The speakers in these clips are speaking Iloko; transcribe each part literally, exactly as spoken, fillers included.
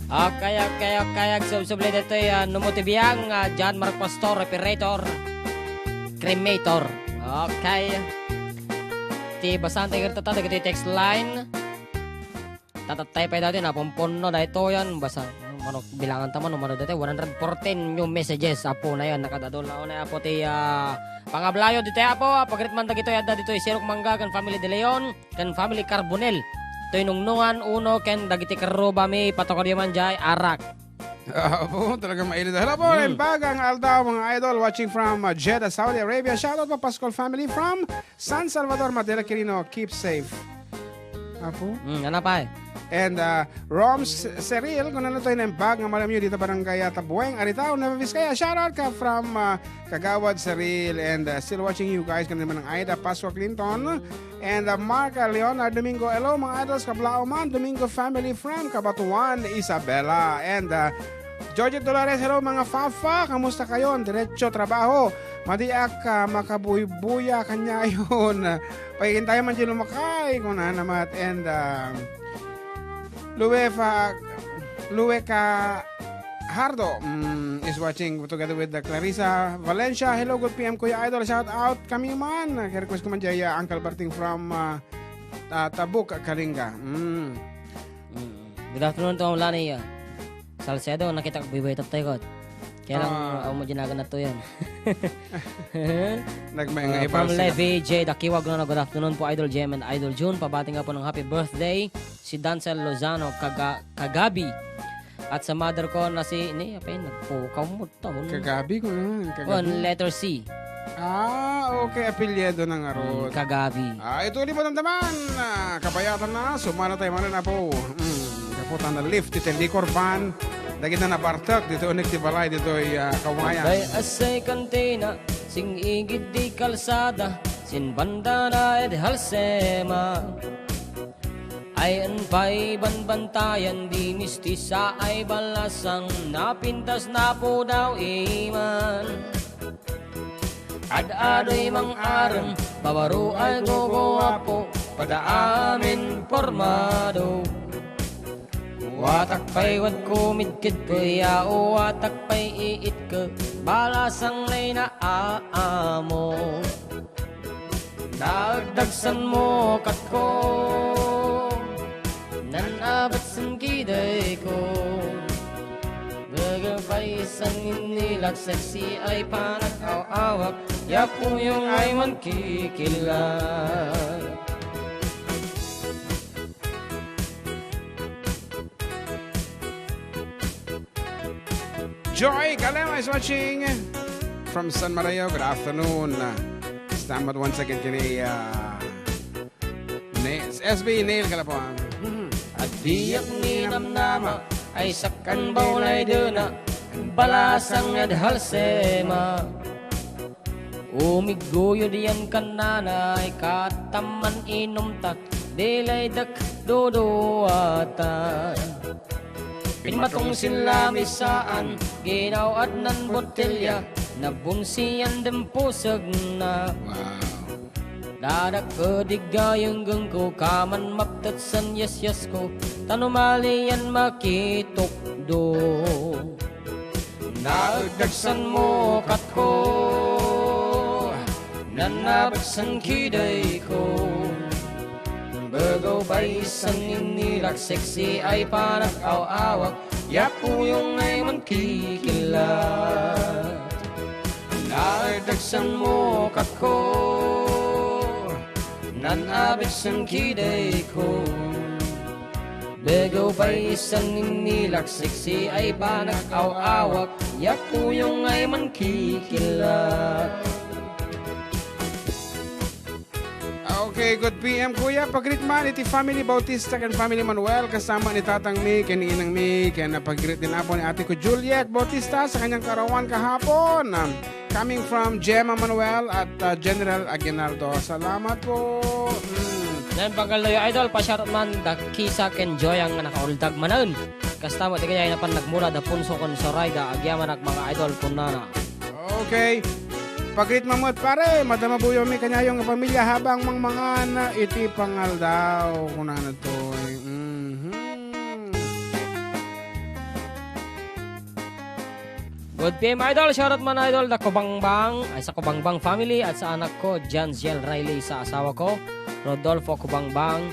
Okay, okay, okay. Agsubsubli ditoy, ah, Numo ti Biang, ah, John Mark Pastor, Reparator, Cremator. Okay. Ti basanta igurta ta dagiti text line. Tatattay pay dati, napumpunno daytoy yan. Basta, mano, bilangan ta man, umano dati, one hundred fourteen new messages. Apo na yan, nakadadol na, una, apo ti, ah, pangablayo ditoy, apo, ah, pagritman dagitoy, adda ditoy, Sirok Mangga, ken family De Leon, ken family Carbonel. Toy Nungnungan, Uno, ken dagiti karrubami, patukod man jay, arak. Apo, talaga mailid. Hello po, Hmm. Imbag ang aldaw, mga idol, watching from, uh, Jeddah, Saudi Arabia. Shoutout po, Pascual family from San Salvador, Madera Quirino. Keep safe. Apo. Hmm, ano pa eh? And, uh, Rom S-, Seril, kung ano to, inembag nga malam nyo dito, barangay, uh, Tabueng, Aritao, Nueva Vizcaya. Shoutout ka from, uh, Kagawad Seril and, uh, still watching you guys. Kami naman ang Aida Pascua Clinton and, uh, Mark, uh, Leonard Domingo. Hello, mga idols, Kablao man, Domingo family from Cabatuan, Isabela. And, uh, Georgette Dolores, hello, mga Fafa, kamusta kayo? Diretso trabaho. Madiak, uh, makabuybuya kanyayon. Pagiging tayo man di lumakay, kung nanamat. And, uh, Luefa, Lueca Hardo, mm, is watching together with the Clarissa Valencia. Hello, good P M, Kuya Idol. Shout out kami man. Kaya request ko man dyan, uh, Uncle Berting from, uh, uh, Tabuk, Kalinga. Mm. Mm. Good afternoon to Lani, uh, Salcedo. Nakita ko, buybay tattay ko. Kaya lang, Ah. uh, mo dyan agad na to yan. Nagmay nga Uh, iba from sila. Levi J Dakiwag, no, no, good afternoon po, Idol Jem and Idol June. Pabati nga po ng happy birthday si Dancel Lozano Kaga-, Kagabi. At sa mother ko na si, ni, apa yun, nagpukaw mo to, no? Kagabi ko na, Kagabi. One letter C. Ah, okay, apelyido na nga Mm, rod. Kagabi. Ah, ito ulit po naman. Ah, kabayatan na, sumala tayo man na po. Mm, kaputan na lift, iti liquor van. Dagita na bartak, dito unik ti balay, dito ay, ah, kawayan. Bay asay kantina, sing igid di kalsada, sin banda na ed Halsema. Ay en pay banbantayan di mistisa ay balasang napintas na pudaw iman. Ad-adoy mang-arem, babaro ay guguwapo, pada amin pormado. Watak pay wad kumidkidko, ya watak pay iitko, balasang nay naamo. Naagdagsan mo katko, nan-abet sen kidayko. Gagapay san inilak, sexy ay panag-aw-awak, ya puyong ay mankikilak. Joy Galema is watching from San Mateo. Good afternoon. Salamat once again kini, ah, ni S B Neil Galapuan. Adiak ni namnama ay sakkan bawlay dena, balasang ed Halsema. Umigguyod yan kannana, ay katamman inumtak, di laydak duduatan. Pinmatong sin lamisaan, ginaw-ad nan botelya, nabunsian den pusegna. Wow. Dadak ket iggayenggengko, kaman maptet sen yasyasko, tan umalian makitukdo. Naagdagsan mo katko, nan-abet sen kidayko. Begew pay san inilak, sexy ay panag-aw-awak, ya puyong ay mankikilak. Naagdagsan mo katko, nan-abet sen kidayko. Begew pay san inilak, sexy ay panag-aw-awak, ya puyong ay mankikilak. Okay, good P M, Kuya. Pagrit man iti family Bautista ken family Manuel, kasama ni Tatang Mi, ken ni Inang Mi, ken pagrit din apo ni ate ko Juliet Bautista sa kanyang karawan kahapon. Coming from Gemma Manuel at, uh, General Aguinaldo. Salamat po. Mm. Yan, pagkalayo, idol, pa-shoutout man da Kisa ken Joy ang nakauldag manen. Kasta mo, tigayay na pan nagmula da Punso kon Sorayda, agyamanak mga idol, kunana. Okay. Pagrit mamut, pare, madama buyo mi kanyayo nga pamilya habang mangmangan iti pangaldaw. Kunana to. Mhm. Good P M, Idol. Shoutout man, Idol, da Kubangbang. Ay, sa Kubangbang family at sa anak ko, Janziel Riley, sa asawa ko, Rodolfo Kubangbang.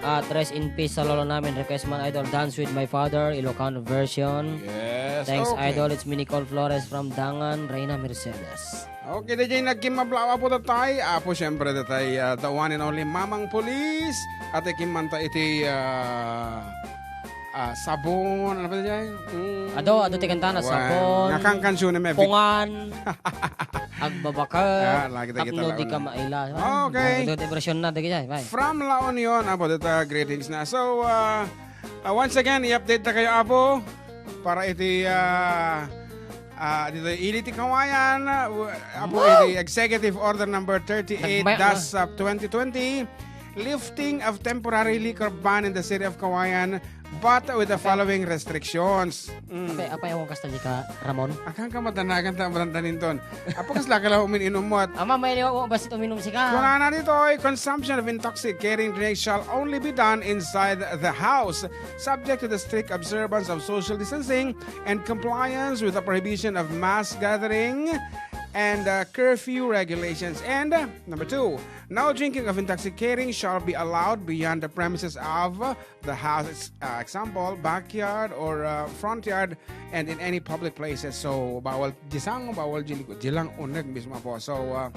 At rest in peace sa lolo namin. Request man, Idol, Dance with My Father, Ilocano version. Yes, Thanks, okay. Idol. It's me, Nicole Flores from Dangan, Reyna Mercedes. Okay, D J, nagkimmablaw, Apo Tatay. Apo, siyempre, Tatay, ah, the one and only Mamang Police. At ikimmanta iti, ah, ah, sabon. Ano ba, Tatay? Mm. Ado, ado ti kantana, Wen. Sabon, Nga kan kansyona, may big pungan, agbabaket, Ah, lagi ta kita tapno di laon ka na. maila. Okay. Ado, ti version na, dagiti, bay. From La Union, Apo Tatay, greetings na. So, ah, ah, once again, i-update ta kayo, Apo, para iti, ah, Ah, dito, ili ti kawayan, ah, w-, apo, Wow! iti Executive Order Number thirty-eight Nagmay-, dash, ah, twenty twenty, lifting of temporary liquor ban in the city of Kawayan, but with the Apay. following restrictions. Mm. Apay, apay, awan kasta di ka, Ramon? Akan ka madanagan ta, Brandaninton. Apo, kasla ka lang umin-inumot. Ama, may liwa, basit uminum sika. Kunana ditoy, consumption of intoxicating drinks shall only be done inside the house, subject to the strict observance of social distancing and compliance with the prohibition of mass gathering and, uh, curfew regulations. And, uh, number two, no drinking of intoxicating shall be allowed beyond the premises of, uh, the house, ex-, uh, example, backyard or, uh, front yard, and in any public places. So, bawal disang, bawal jiliko, jilang uneg mismo po. So, uh,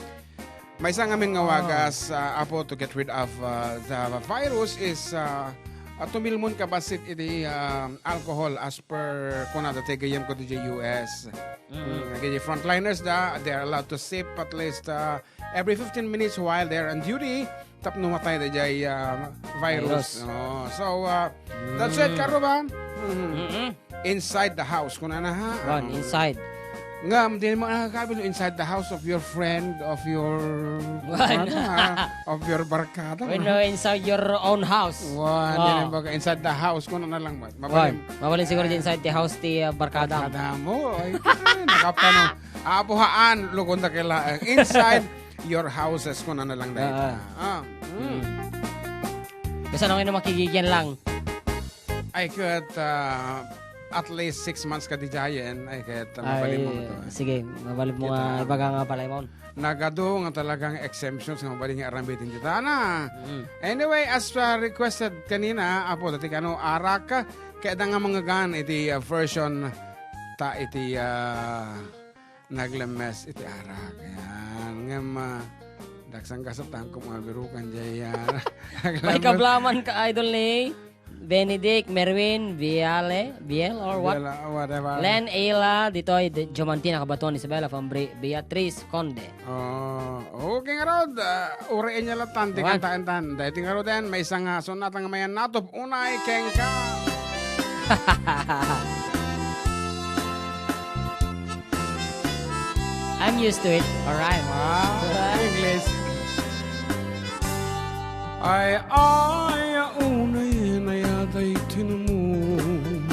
Maysa ngamin nga Ah. wagas, ah, Apo, to get rid of, ah, the virus is, ah, ah, tumilmon ka bassit iti, ah, alcohol as per kunada ti gayyemko diay U S. Mm. Mm, diay frontliners da, they are allowed to sip at least, ah, every fifteen minutes while they're on duty, tapno matay diay, ah, virus. Virus. Oh, so, ah, that's it, Mm. Karuba. Mm. Mm-mm. Inside the house, kunana, ha? Wan, Oo. inside. Ngem, di mo nakakabil inside the house of your friend, of your, Wan. ano, ha? Of your barkada, When, ha? uh, inside your own house. Wan, Oh. di na baga inside the house, kunana lang, mat-, Wan, mabalin. mabalin siguro di inside the house ti, uh, barkada. Barkada mo, ay, ay, nakapano. Apuhaan, lukon na kailangan. Inside your houses, kunana lang, dahil. Ah. Ah, mm. Hmm. Basta nung ino makigigian lang. Ay, ket, ah, at least six months ka diay, ay, ket, ah, mabalin mo Ay, to, ah. sige, mabalin mo Kita. nga ibaga nga balay mo. Nagadu nga talagang exemptions nga mabalin nga aramidin ti tana. Mm. Anyway, as, ah, requested kanina, Apo, dati kano, arak, kaya da nga mangagan iti, ah, version ta iti, ah, naglemes iti arak. Ayan. Ngem, ah, daksang gasat, tangko mga birukan diay, ah, May naglemes. kablaman ka, idol ni Benedict, Merwin, Viale, Viel, or what? Viale, whatever. Len, Ayla, ditoy, di-, Jomantina, Kabatuan, Isabela, from Bri-, Beatriz Conde. Oh, okay nga rod, ah, uri inya latan, ti Wan. kantaen tan. Dahil ti nga rod, en, may isang, ah, sonata nga mayan natop, unay, kengka. I'm used to it. Alright. Wow. Alright. English. Ay, ay, unay, nayaday tinumong.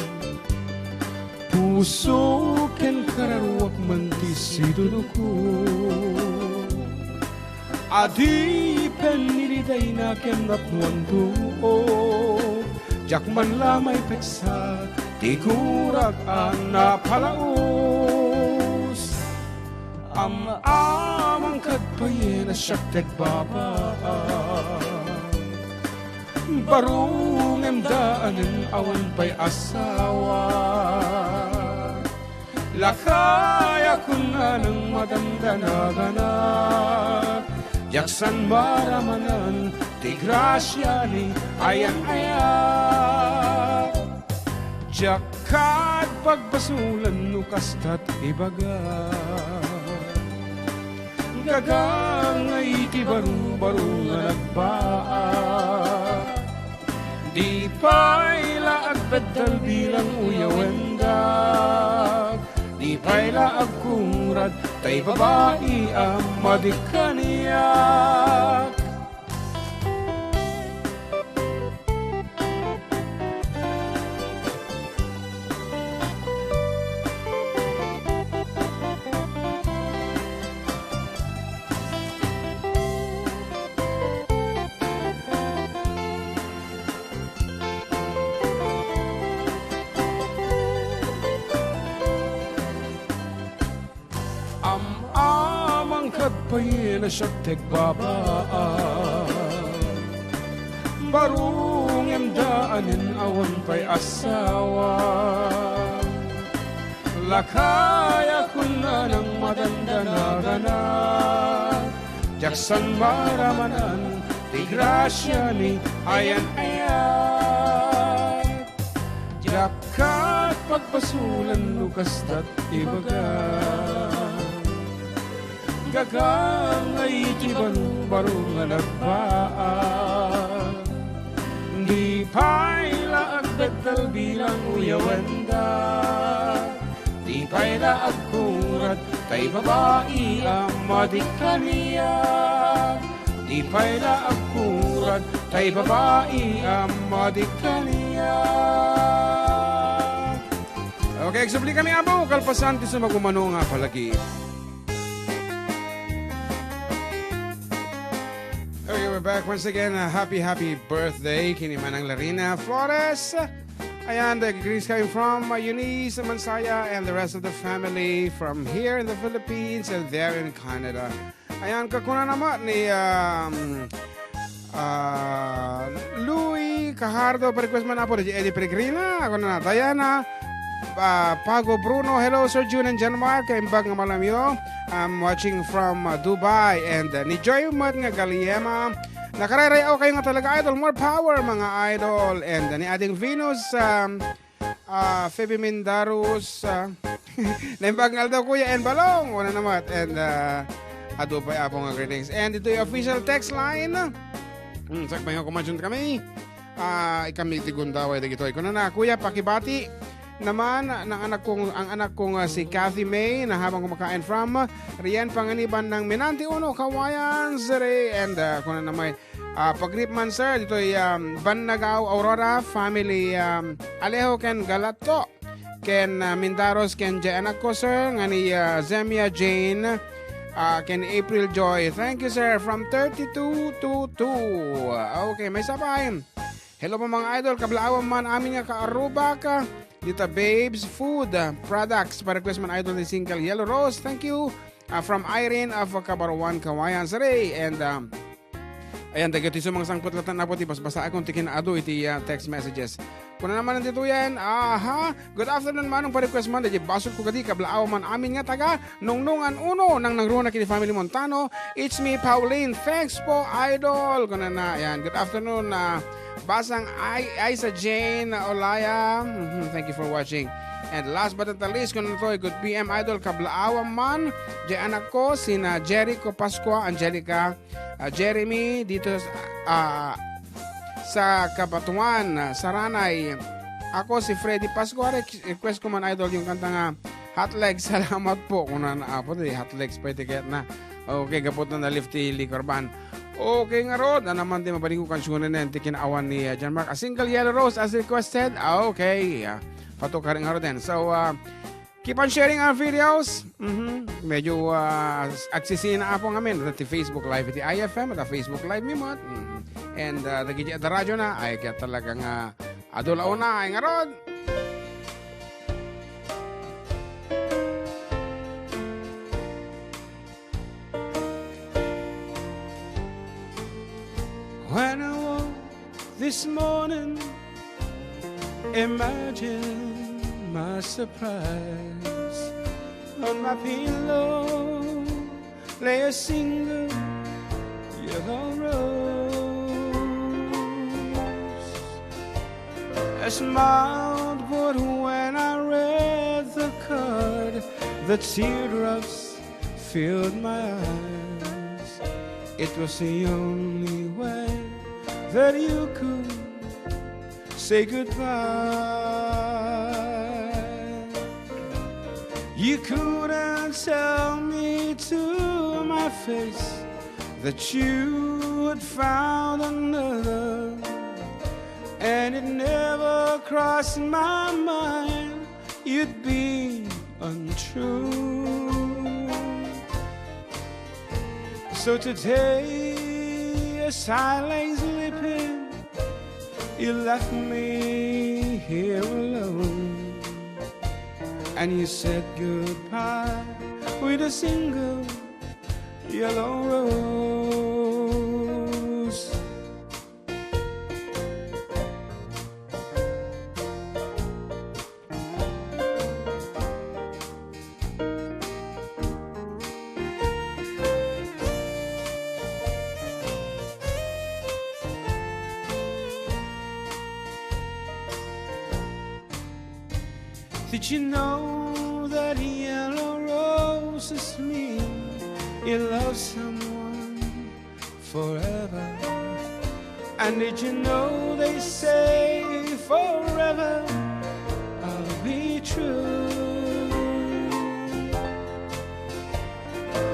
Puso ken kararuak man ti siduduko. Adipen iliday nakem napnuan duo. Diak man la maipeksa ti gurak a napalaos. Am-amang kad payen a siak ti agbaba. Baro ngem daanen awan pay asawa. Lakay a kunanang madandanaganak. Diak san maramanan ti grasia ni ayan-ayak. Diak kad pagbasolan no kastat ibaga. Gagangay ti baro-baro nga nagbaak. Di pay la agbeddel bilang uyawendak. Di pay la agkungrad tay babai a madi kaniak. na siak ti agbabaa. Baro ngem daanen awan pay asawa. Lakay a kunanang madandanagana. Diak san maramanan ti grasia ni ayan-ayat. Diak ket pagbasolen no kasta ti ibaga. Gagangay ti baro-baro nga nagbaag. Di pay la agbeddel bilang uyawenda. Di pay la agkurad tay babai a madi kaniak. Di pay la agkurad tay babai a madi kaniak. Okay, agsubli kami, Apo, kalpasan ti sumagmamano nga palagi. Okay, we're back once again. Uh, happy, happy birthday, ken ni Manang Larina Flores. Ayan, the greetings coming from, uh, Eunice Mansaya and the rest of the family from here in the Philippines and there in Canada. Ayan, kakunana met ni, um, ah, Louis Cajardo, pa-request man, Apo, ni Eddie Peregrina, kunana, Diana, ah, Pago Bruno, hello, Sir Jun and John Mark, kaimbag nga malamyo. I'm watching from, uh, Dubai, and, uh, ni Joy met nga Galiema. Nakarayrayaw kayo nga talaga, idol. More power, mga idol. And, uh, ni Ading Venus, um, ah, Phoebe Mindarus, ah, naimbag nga aldaw, Kuya, and Balong, una namat, and, ah, adu pay, Apo, nga greetings. And itoy official text line. Hmm, sakbay nga kumansion kami. Ah, ikami ti gundaway dagitoy. Kunana, Kuya, pakibati naman ang anak kong, ang anak kong, ah, si Kathy May, na habang kumakain from, ah, Rian Panganiban ng Minante Uno, Kawayan City, and, ah, kunana may Ah, pagrip man, sir, ditoy, um, Bannagao, Aurora, family, um, Alejo ken Galato, ken, ah, Mindaros, ken jay anak ko, sir, nga ni, ah, Zemia Jane, ah, ken April Joy. Thank you, sir, from thirty-two two two. Okay, maysa pay. Hello po, mga idol, kablaawan man amin nga kaarrubak, ah, dita Babes Food, ah, Products, pa-request man, idol, ni Single Yellow Rose. Thank you. Ah, from Irene of Cabarwan, Kawayan City. And, um, ayan, dagiti sumangsangpet latta, Apo, ti basbasaakon ti kinaadu iti, ah, text messages. Kuna naman ditoyen, aha, good afternoon, Manong, pa-request man, dagiti basol ko kadi, kablaaw man amin nga taga Nongnongan Uno, nang nangruna kini family Montano. It's me, Pauline. Thanks po, idol. Kunana, ayan, good afternoon, ah, Basang Ai-, Aisa Jane Olaya. Mhm, thank you for watching. And last but not the least, kunana to, good P M, idol, kablaawan man, jay anak ko, sina Jericho Pascua, Angelica, ah, Jeremy, dito sa, ah, sa Kabatuan, ah, Saranay. Ako si Freddy Pascua, re-, request ko man, idol, yung kanta nga Hot Legs. Salamat po. Kunana, Apo, di Hot Legs pa iti kayatna. Okay, gapu ta na-lift ti liquor ban. Okay ngarud, ania man ti mabalin ko kansionen ti kinaawan ni, ah, John Mark. A Single Yellow Rose as requested. Ah, okay. Ah, patukar ngaruden. So, ah, keep on sharing our videos. Mhm. Medyo, ah, agsisina, Apo, ngamin. Iti Facebook Live iti I F M, iti Facebook Live mi met. Mhm. And, ah, dagiti adda radyo na, ay, kaya talaga nga, ah, adu la unay ngarud. When I woke this morning, imagine my surprise. On my pillow lay a single yellow rose. I smiled, but when I read the card, the teardrops filled my eyes. It was the only way that you could say goodbye. You couldn't tell me to my face that you had found another, and it never crossed my mind you'd be untrue. So today, as I lay sleeping, you left me here alone. And you said goodbye with a single Yellow Rose. Did you know that yellow roses mean you love someone forever? And did you know they say forever will be true?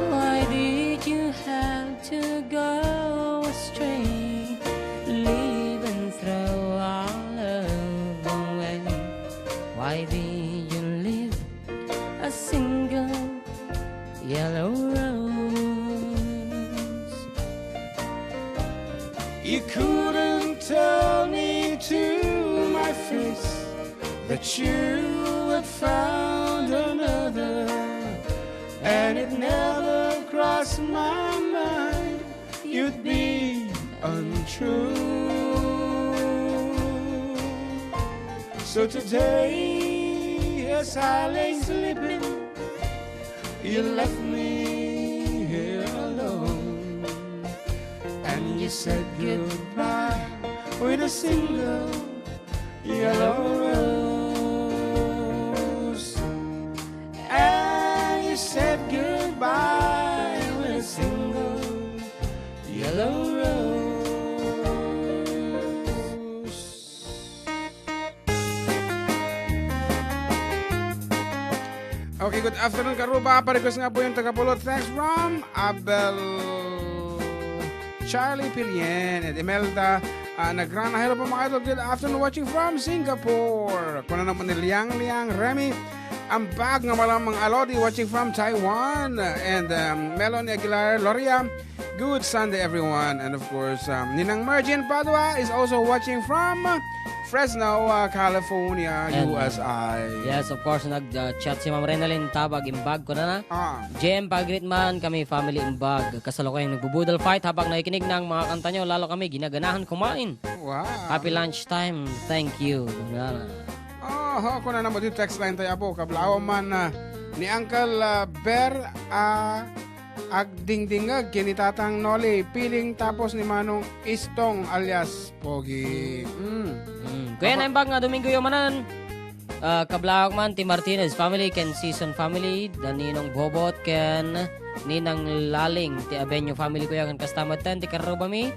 Why did you have to go astray, leaving through our love away? Why did you leave a single yellow rose? You couldn't tell me to my face that you had found another, and it never crossed my mind you'd be untrue. So today, as I lay sleeping, you left me here alone, and you said goodbye with a single yellow rose. And you said goodbye with a single yellow rose. Okay, good afternoon, Karuba. Pa-request nga po yung taga Pulot. Thanks from Abel Charlie Pilien and Imelda, ah, Nagrana. Hello po, mga idol. Good afternoon, watching from Singapore. Kuna naman ni Liang Liang Remy Ambag nga malamang Alodi, watching from Taiwan. And, um, Melanie Aguilar, Loria, good Sunday, everyone. And of course, um, Ninang Margin Padua is also watching from Fresno, uh, California, And, U S I. Yes, of course, nag, uh, chat si Ma'am Renalyn Tabag Imbag, kuna na. Ah. Jem, pagreet man kami, family Imbag. Kasalukuyang nagbubudol fight habang nakikinig ng mga kanta nyo, lalo kami ginaganahan kumain. Wow. Happy lunch time. Thank you. Kuna na. Oh, kuna na mo di text line tayo, apo. Kablawan man, ah, ni Uncle, ah, Ber, ah, agdingdingag ken ni Tatang Noli Piling tapos ni Manong Istong alias Pogi. Mm. Mm. Kuya, Apo. Naimbag nga Domingo yo manen. Ah, kablawak man ti Martinez family ken Season family, da Ninong Bobot ken Ninang Laling ti Abenyo family, kuya, ken kasta met ti karrubami.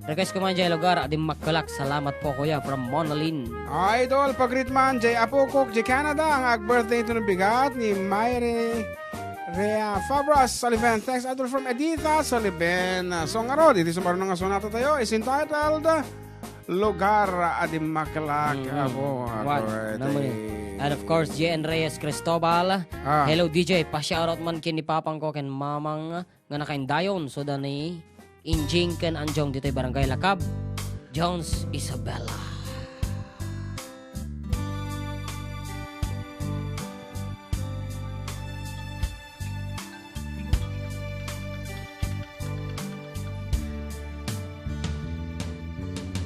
Request ko man jay lugar a dimmakkelak. Salamat po, kuya, from Monalin. Ah, idol, pagreet man jay apokok jay Canada, nga ag-birthday ito ng bigat ni Myre Rhea Fabras Sullivan. Thanks, idol, from Editha Sullivan. So, ngarud, iti sumaruno nga sonata tayo is entitled, uh, Lugar a Dimmakkelak. Mm-hmm. Apo, What? Number. And of course, J N Reyes Cristobal. Ah. Hello, D J. Pa-shoutout man ken ni papang ko ken mamang nga nakaindayon, so da ni Injing ken Anjong ditoy Barangay Lakab, Jones, Isabela.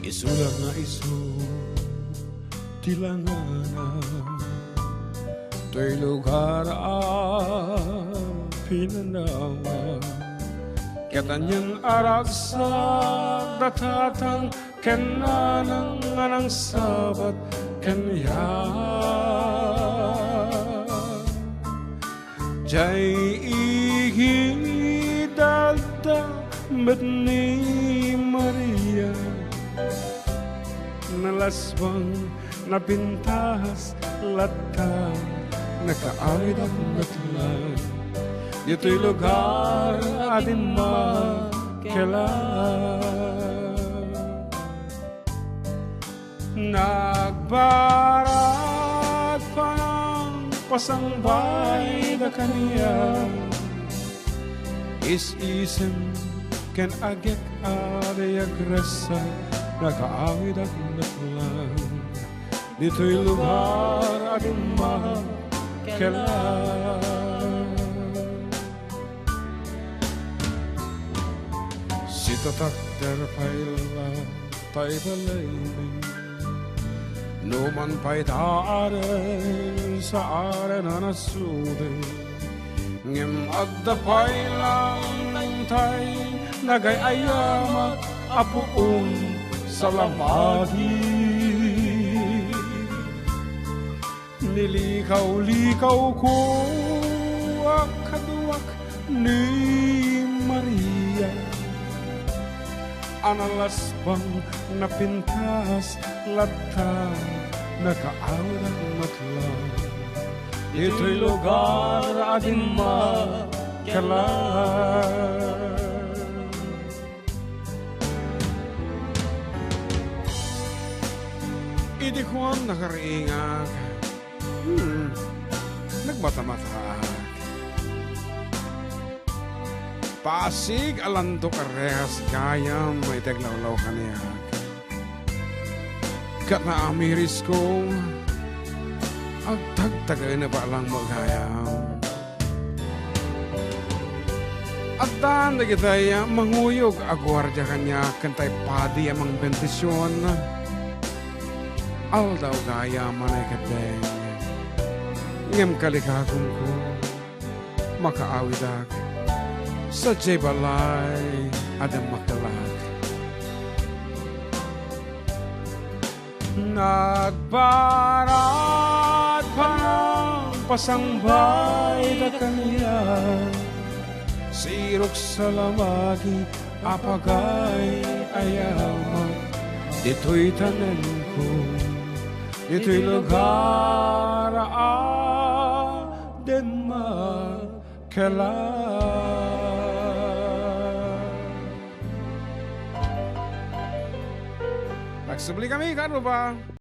Isu la nga isu ti langana, toy lugar a pinanawa. Ket anian a ragsak da tatang ken nanang nga nangsabak ken ya. Jay igidalda met ni Maria, nalasbang, napintas, latta, nakaawid met laeng. Ditoy lugar a dimmakkelak. Nagbarag pangpasangbay da kaniak. Is-isem ken agek a di agresa, nakaawid met laeng. Ditoy lugar a dimmakkelak. Tatakder pay la tay balaymi. Numan pay ta aren sa aren a nasudi, ngem adda pay lang tay nagay-ayamak a puon sa lamagi. Nilikaw-likawko a kaduak ni Maria a nalasbang, napintas latta, nakaawdak met laeng itoy lugar a dimmakkel. Idi kuan, nakariingak, hmm, nagmatamataak. Pasig a landok a rehas gayam iti aglawlaw kaniak. Ket naamirisko, agtagtagaenna ba lang met gayam. Addan dagitay manguyog a guardia kaniak ken tay padi a mangbendision. Aldaw gayam a naikeddeng. Ngem kalikagumko, makaawidak sadiay balay a dimmakkelak. Nagparad panangpasangbaayda kaniak, sirok sa lamagi a pagay-ayamak ditoy tanenko, ditoy lugar a dimmakkelak. Agsubli kami, karuba.